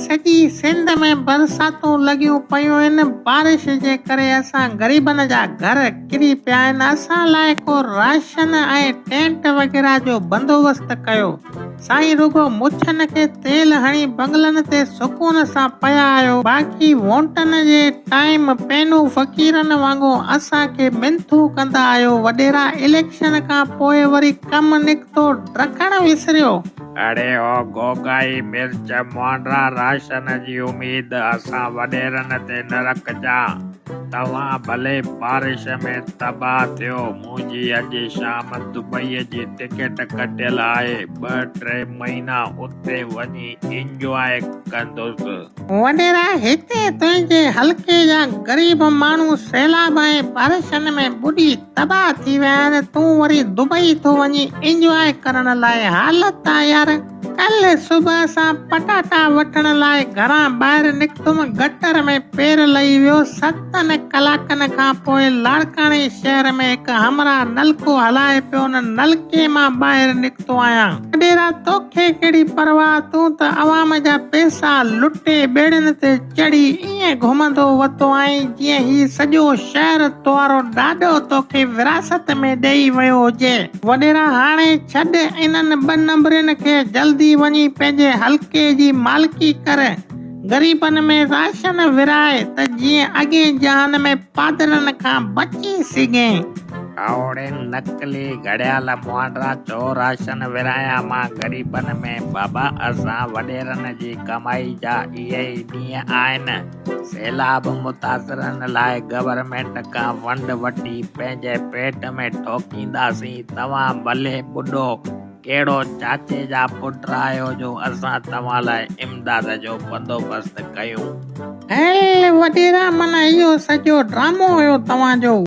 سڄي سنڌ ۾ برساتون لڳيون پيون آهن، بارش جي ڪري اسان غريبن جا گهر ڪري پيا آهن، اسان لاء ڪو راشن ۽ ٽينٽ وغيره جو بندوبست ڪيو. سائين رڳو مڇن کي تيل هڻي بنگلن تي سڪون سان پيا آهيو، باقي وونٽن جي ٽائيم پينو فقيرن وانگو اسان کي منٿون ڪندا آهيو، وڏيرا اليڪشن کان پوء وري ڪم نڪتو ڊکڻ وسريو. اڙي او گوگائي مرچ مهانڊا راشن جي اميد اسان وڏيرن تي نه رکجان، توهان ڀلي بارش ۾ تباهه ٿيو، منهنجي اڄ شام دبئيء جي ٽڪيٽ ڪٽيل آهي، ٻه ٽي مهينا اتي وڃي انجواء ڪندس. وڏيرا هتي تنهنجي حلقي جا غريب ماڻهو سيلاب ۽ بارشن ۾ ٻڏي تباهه ٿي ويا آهن، تون وري دبئي ٿو وڃين انجواء ڪرڻ لاء، حالت آ يار. ڪلهه صبح سان پٽاٽا وٺڻ لاء گهران ٻاهر نڪتم، گٽر ۾ پير لهي ويو. ستن ڪلاڪن کان پوء لاڙڪاڻي شهر ۾ هڪ همراهه نلڪو هلائي پيو، ان نلڪي مان ٻاهر نڪتو آهيان. وڏيرا توکي ڪهڙي پرواهه، تون ته عوام جا پئسا لٽي ٻيڙين تي چڙهي ائين گهمندو وتو آهين، جيئن هي سڄو شهر توارو ڏاڏو توکي وراثت ۾ ڏيئي ويو هجي. وڏيرا هاڻي ڇڏ انهن ٻه نمبرين کي جلدي وڃي پنهنجي حلقي جي مالڪي ڪر غريبن ۾ راشن ورهاء ته جيئن اڳئين جهان ۾ پادرن کان بچي سگهين. اهڙي نقلي گهڙيال مهانڊا ڇو راشن ورهايان مان غريبن ۾ بابا اسان وڏيرن جي ڪمائي جا اهي ئي ڏينهن آهن. سيلاب متاثرن لاء گورنمينٽ کان فنڊ وٺي پنهنجي پيٽ ۾ ٺوڪينداسين، توهان ڀلي ٻڏو، ڪهڙو چاچي جا پٽ آهيو جو اسان توهان لاء امداد جو بندوبست ڪيون. هل وڏيرا معنيٰ اهو سڄو ڊرامو هيو توهان جو.